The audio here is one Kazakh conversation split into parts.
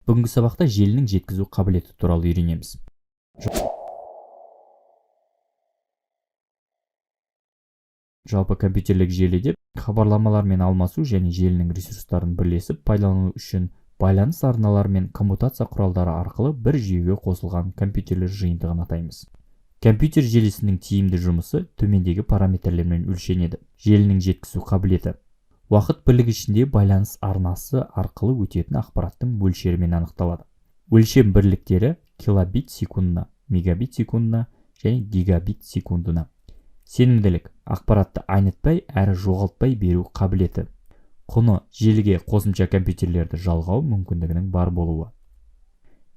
Бүгінгі сабақта желінің жеткізу қабілеті туралы үйренеміз. Жалпы, компьютерлік желі деп хабарламалармен алмасу және желінің ресурстарын бірлесіп пайдалану үшін байланыс арналары мен коммутация құралдары арқылы бір жүйеге қосылған компьютерлер жиынтығын атаймыз. Компьютер желісінің тиімді жұмысы төмендегі параметрлермен өлшенеді. Желінің жеткізу қабілеті уақыт бірлігі ішінде байланыс арнасы арқылы өтетін ақпараттың мөлшерімен анықталады. Өлшем бірліктері: килобит секундына, мегабит секундына және гигабит секундына. Сенімділік – ақпаратты айнытпай әрі жоғалтпай беру қабілеті. Құны – желіге қосымша компьютерлерді жалғау мүмкіндігінің бар болуы.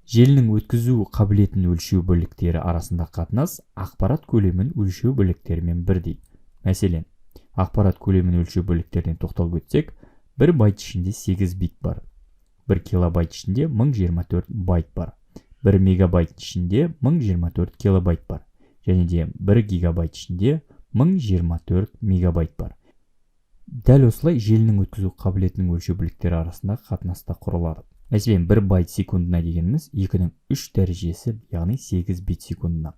Желінің өткізу қабілетін өлшеу бірліктері арасында қатынас ақпарат көлемін өлшеу бірліктерімен бірдей. Мәселен, ақпарат көлемін өлшеу бірліктеріне тоқталып өтсек, 1 байт ішінде 8 бит бар, 1 килобайт ішінде 1024 байт бар, 1 мегабайт ішінде 1024 килобайт бар және де 1 гигабайт ішінде 1024 мегабайт бар. Дәл осылай желінің өткізу қабілетінің өлшеу бірліктері арасындағы қатынаста құрылады. Мәселен, 1 байт секундына дегеніміз 2-нің 3 дәрежесі, яғни 8 бит секундына.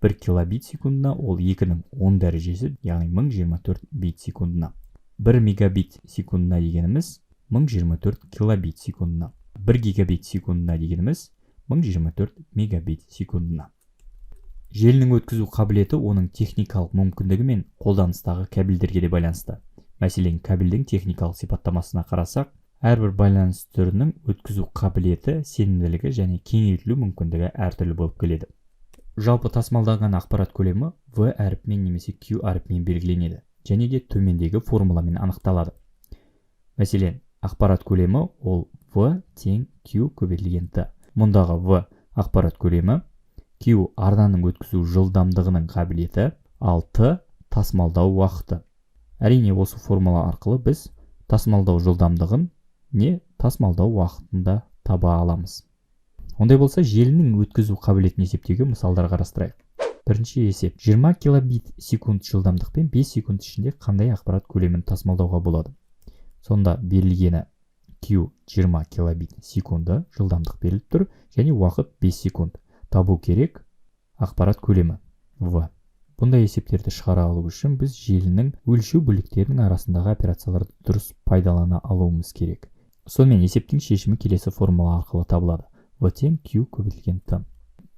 1 килобит секундына ол 2-нің 10 дәрежесі, яғни 1024 бит секундына. 1 мегабит секундына дегеніміз 1024 килобит секундына. 1 гигабит секундына дегеніміз 1024 мегабит секундына. Желінің өткізу қабілеті оның техникалық мүмкіндігі мен қолданыстағы кабельдерге де байланысты. Мәселен, кабельдің техникалық сипаттамасына қарасақ, әрбір байланыс түрінің өткізу қабілеті, сенімділігі және кеңейтілу мүмкіндігі әртүрлі болып келеді. Жалпы, тасымалданған ақпарат көлемі В әрпімен немесе Q әрпімен белгіленеді және де төмендегі формуламен анықталады. Мәселен, ақпарат көлемі ол В тең Q көбейтілген Т. Мұндағы В – ақпарат көлемі, Q – арнаның өткізу жылдамдығының қабілеті, ал Т – тасымалдау уақыты. Әрине, осы формула арқылы біз тасымалдау жылдамдығын не тасымалдау уақытын да таба аламыз. Ондай болса, желінің өткізу қабілетін есептеуге мысалдар қарастырайық. Бірінші есеп: 20 килобит секунд жылдамдықпен 5 секунд ішінде қандай ақпарат көлемін тасымалдауға болады? Сонда берілгені Q 20 килобит секунды жылдамдық беріліп тұр және уақыт 5 секунд. Табу керек ақпарат көлемі В. Бұндай есептерді шығара алу үшін біз желінің өлшеу бірліктерінің арасындағы операцияларды дұрыс пайдалана алуымыз керек. Сонымен, есептің шешімі келесі формула арқылы табылады: В тең Q көбейтілген Т.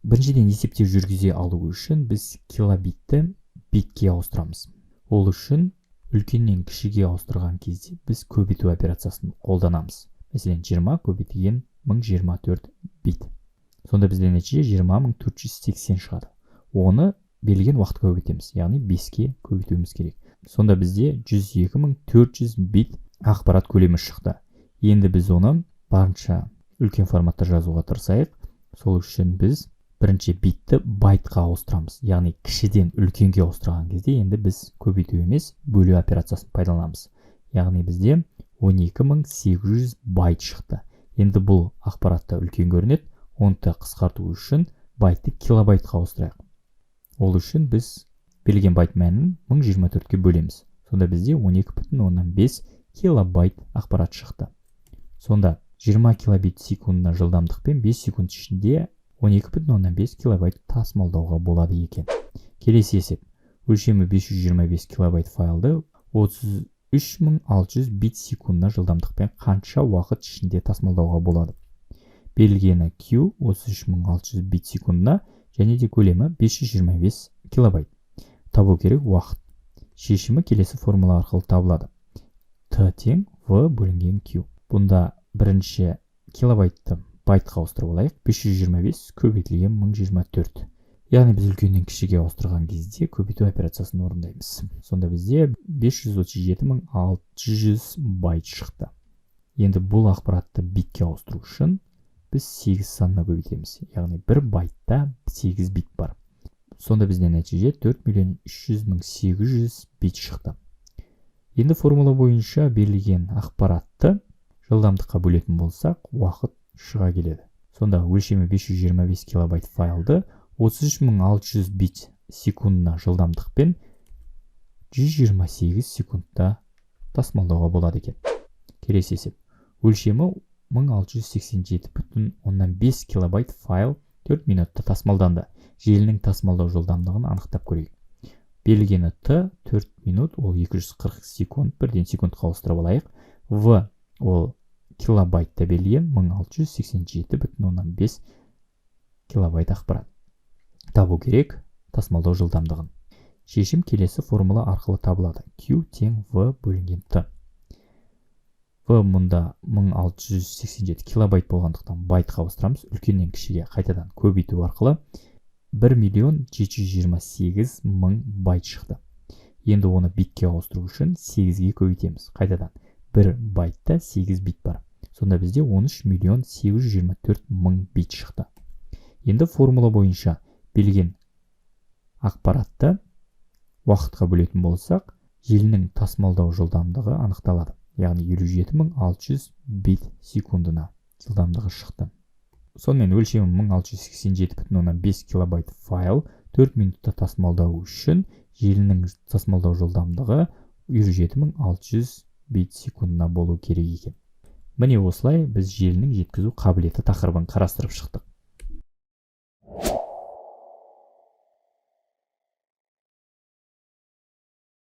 Біріншіден, есептеу жүргізе алу үшін біз килобитті битке ауыстырамыз. Ол үшін үлкеннен кішіге ауыстырған кезде біз көбейту операциясын қолданамыз. Мәселен, 20 көбейтілген 1024 бит. Сонда бізде нәтиже 20 480 шығады. Оны берілген уақытқа көбейтеміз, яғни 5-ке көбейтуіміз керек. Сонда бізде 102 400 бит ақпарат көлемі шықты. Енді біз оны барынша үлкен форматта жазуға тырысайық. Сол үшін біз бірінші битті байтқа ауыстырамыз, яғни кішіден үлкенге ауыстырған кезде енді біз көбейту емес, бөлу операциясын пайдаланамыз. Яғни бізде 12 800 байт шықты. Енді бұл ақпаратта үлкен көрінеді. Оны да қысқарту үшін байтты килобайтқа ауыстырайық. Ол үшін біз берілген байт мәнін 1024-ке бөлеміз. Сонда бізде 12,5 килобайт ақпарат шықты. Сонда 20 килобит секундына жылдамдықпен 5 секунд ішінде 12,5 килобайт тасымалдауға болады екен. Келесі есеп: өлшемі 525 килобайт файлды 33 600 бит секундына жылдамдықпен қанша уақыт ішінде тасымалдауға болады? Берілгені Q 33 600 бит секундына және де көлемі 525 килобайт. Табу керек уақыт. Шешімі келесі формула арқылы табылады: Т тең В бөлінген Q. Бұнда бірінші килобайтты байтқа ауыстырып алайық: 525 көбейтілген 1024. Яғни біз үлкеннен кішіге ауыстырған кезде көбейту операциясын орындаймыз. Сонда бізде 537 600 байт шықты. Енді бұл ақпаратты битке ауыстыру үшін біз 8 санына көбейтеміз, яғни бір байтта 8 бит бар. Сонда бізде нәтиже 4 миллион 300 мың 800 бит шықты. Енді формула бойынша берілген ақпаратты жылдамдыққа бөлетін болсақ, уақыт шыға келеді. Сонда өлшемі 525 килобайт файлды 33 600 бит секундына жылдамдықпен 128 секундта тасымалдауға болады екен. Келесі есеп: өлшемі 1687,5 килобайт файл 4 минутта тасымалданды. Желінің тасымалдау жылдамдығын анықтап көрейік. Берілгені Т 4 минут, ол 240 секунд, бірден секундқа ауыстырып алайық. В ол килобайтта берілген, 1687,5 килобайт ақпарат. Табу керек тасымалдау жылдамдығын. Шешім келесі формула арқылы табылады. Q тең В бөлінген Т. В мұнда 1687 килобайт болғандықтан, байтқа ауыстырамыз. Үлкеннен кішіге қайтадан көбейту арқылы 1 миллион 728 мың байт шықты. Енді оны битке ауыстыру үшін 8-ге көбейтеміз. Қайтадан 1 байтта 8 бит бар. Сонда бізде 13 миллион 824 мың бит шықты. Енді формула бойынша берілген ақпаратты уақытқа бөлетін болсақ, желінің тасымалдау жылдамдығы анықталады. Яғни 57 600 бит секундына жылдамдығы шықты. Сонымен, өлшемі 1687,5 килобайт файл 4 минутта тасымалдау үшін желінің тасымалдау жылдамдығы 57 600 бит секундына болу керек екен. Міне, осылай біз желінің жеткізу қабілеті тақырыбын қарастырып шықтық.